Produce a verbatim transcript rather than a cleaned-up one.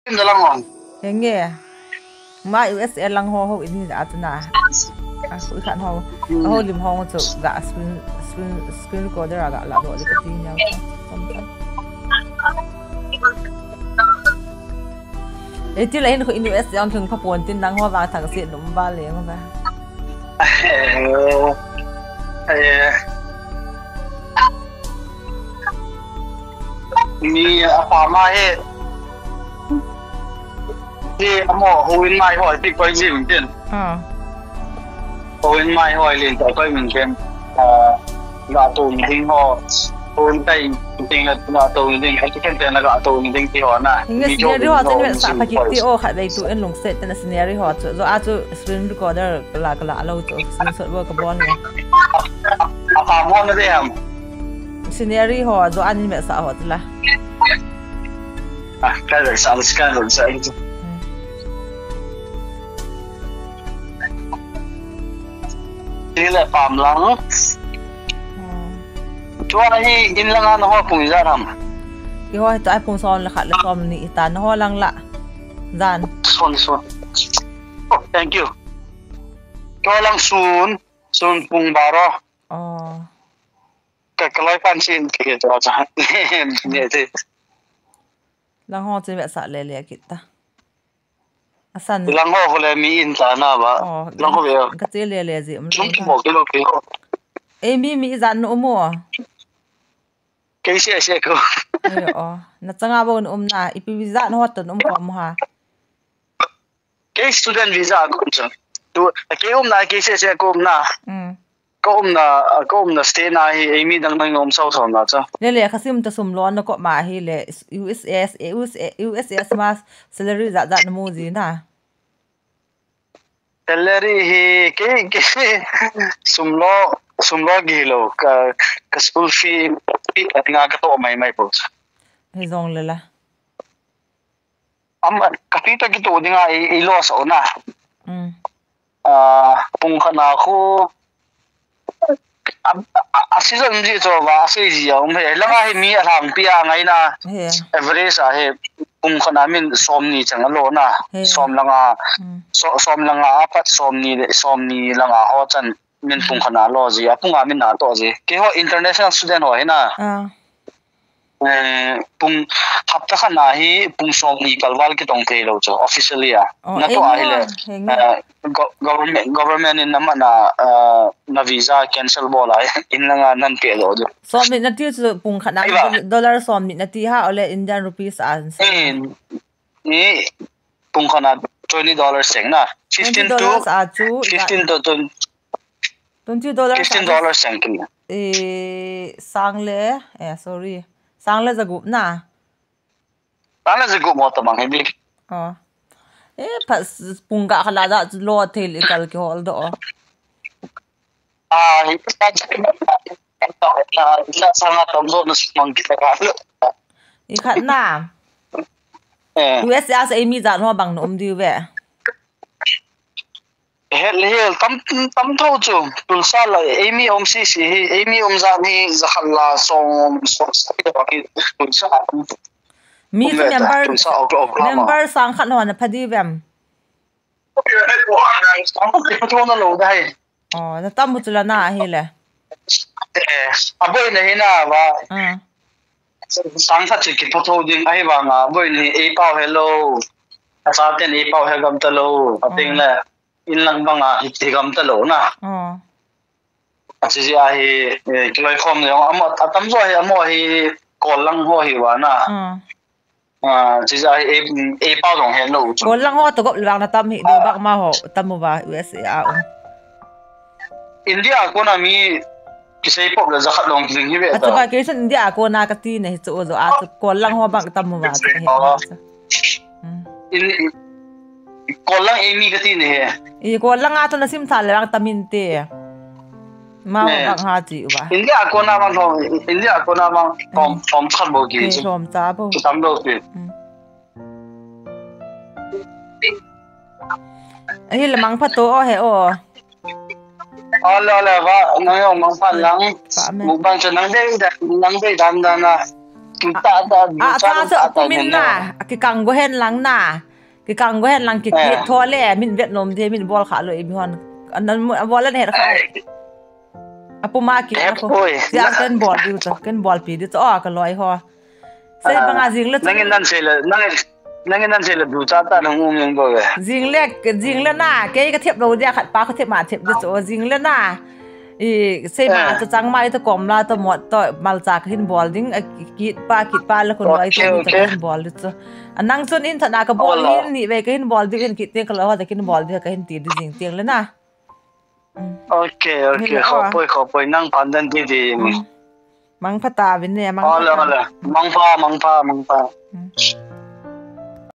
Sim da lang on. Henge. Ma U S A lang ho houin hi a tuna. A, khu khan ho. Hmm. Ho lim ho chu ga screen, screen, screen recorder a ga la doh le ka ti nia. Ei, ti la hin khu in U S A ang thung pha pon tin nang ho va thang se num ba le ngo ba. Eh, eh. Mi a pa ma he. Ti amo houin mai hoi ti koi jing tin. Ah. Houin mai hoi lin ta koi min tin. Ah, ga tu mi ding ho. Houin tai ding la ga tu mi ding. Ai ken ten la ga tu mi ding ti ho na. Inge mi jo scenery ho tin ho vet sa mi pa ki koi ti o khat vei tu en lungset ten scenery ho chu. Zo a chu screen recorder la ka la lo chu. Screenshot bo ka bon le. A pa mo na de ham. Scenery ho zo an in vet sa ho chu la. Ah, ka vet sa, ka vet sa. Hmm. Ti le pam lang. Hmm. Tua hi in lang a na ho pung ijat ham. I ho hi ta pung som le khat le som ni i ta na ho lang la. Jan. Son, son. Oh, thank you. Tua lang sun, sun pung baro. Oh. Ka, ka loi pan sin ti ke tua cha. Ne ti. Lang ho chu vet sa le le kit ta. Asan. Lang ho ho le mi in ta na ba. Oh, lang ho ve. Ka che le le ji um. Chum ki mo ki lo ki ho. Ei mi mi ijat na um o. Kei se se ko. Ei o. Na changa bo na um na. Ipi visa na ho to na um ko mo ha. Kei student visa ko um cha. Tu kei um na kei se se ko um na. Mm. Ka umna, ka umna state na hi, ei mi dang dang um sao sao na cha. Le le, ka sim ta sum lo na ko ma hi le, U S S, U S S, U S S ma salary ja ja na mu ji na. Salary hi, ke, ke, sum lo, sum lo gi lo, ka, ka school fee, fee ka tinga ka to mai mai po cha. Hi jong le la. Am, ka fee ta ki to dinga i, i lo sa na. Mm. Ah, pung khat na khu, a, a, a season ji cho va, a sei ji a um he. Langa hi mi a lang pi a ngai na. He. Average a he, pung khat na min som ni chang a lo na. He. Som langa, mm, so, som langa a pat som ni le, som ni langa ho chan min pung khat na lo ji, a pung a min na to ji. Ke ho international student ho he na. Ah. Eh, pung hapta khat na hi pung som ni kalval kitong thei lo chu officially a. Oh, na to a hi le. Eh, go-, government, government in na mana, eh, na visa cancel bol a in langa nan pe lo chu. Som ni na ti chu pung khat na dollar som ni na ti ha ole Indian rupees a. Eh, ni pung khat na twenty dollars seng na. Fifteen to, fifteen to twenty. Twenty dollars. Fifteen dollars sang kin. Eh, sang le, eh, sorry. Sang le jagup na. Sang le jagup mo to mang hindi. Oh. Eh, pas pung ga khala da lo thei le kal ki hol do. Ah, hi sa sa nga tom do na sumang kita ka. I khat na. Eh. U S A sa ei mi jan ho bang na um diu ve. Hel, hel, tam, tam tho chu. Tulsa la, ei mi um si si hi, ei mi um jan hi, jakhat la, song, song, sa, hi, Tulsa. Mi chu member, Tulsa, Oklahoma. Member sang khat ho na pha di vem. Sang khat pha tho na lo da hi. Oh, na tam bu chu la na hi le. Eh, a boi na hi na va. Ah. Sang khat chu ki pha tho ding ahi vanga, boi ni, ei pau hello. A sa ten ei pau he gam ta lo. A ting le. In lang banga hi, hi gam ta lo na. Oh. A chi chi a hi, eh, kiloi khom le, amo, a tam jo hi, amo hi, kol lang ho hi va na. Oh. Ah, chi chi a hi, ei, ei pau dong he lo chu. Kol lang ho to gop lang na tam hi, do bak ma ho, tam u va, U S A a um. India a kona mi, kisei pop le jakhat long ding hi ve ta. A chu va, kei san India a kona ka ti ne, hi chu o jo, a chu kol lang ho bang tam u va, chu hi. Oh. Hmm. In, in, Kol lang ei mi ka ti ni he. I kol lang a chu na sim tha le lang tam in te. Ma bang ha chi u va. India a kona bang thong, India a kona bang thom, thom chan bo ki. Thom cha bo. Tam do ki. Hmm. Ahi le mang pha to o he o. Ole, ole, va, nang jong mang pha lang. Mukbang chu nang dei dan, nang dei dan dan a. Kita ta, ah, ta chu apumin na, kikang go hen lang na. Kikang go hen lang kikit tho le, min vet nom de, min bol kha lo ibi hon. Anan bol an het kha. Apuma ki apu. Sia ken bol diu chu, ken bol pi diu chu, o ka loi ho. Sei banga jing le chu. Nangin nan sei le, nangin, nangin nan sei le du cha ta nang um jing bo ve. Jing le, jing le na, kei ka thep lo dia khat pa ka thep ma thep diu chu, jing le na. I, sei ma chu chang mai to kom la to mot to malcha ka hin bol ding, a kit pa, kit pa le kun loi to ka hin bol diu chu. Anang chun in thana ka bol hin ni ve ka hin bol diu hin kit te ka lo ho ta ka hin bol diu ka hin ti diu jing tiang le na. Okay, okay. Khopoi, khopoi. Nang pandan ti ti. Mangpha ta vin ne, mangpha. Ole, ole. Mangpha, mangpha, mangpha.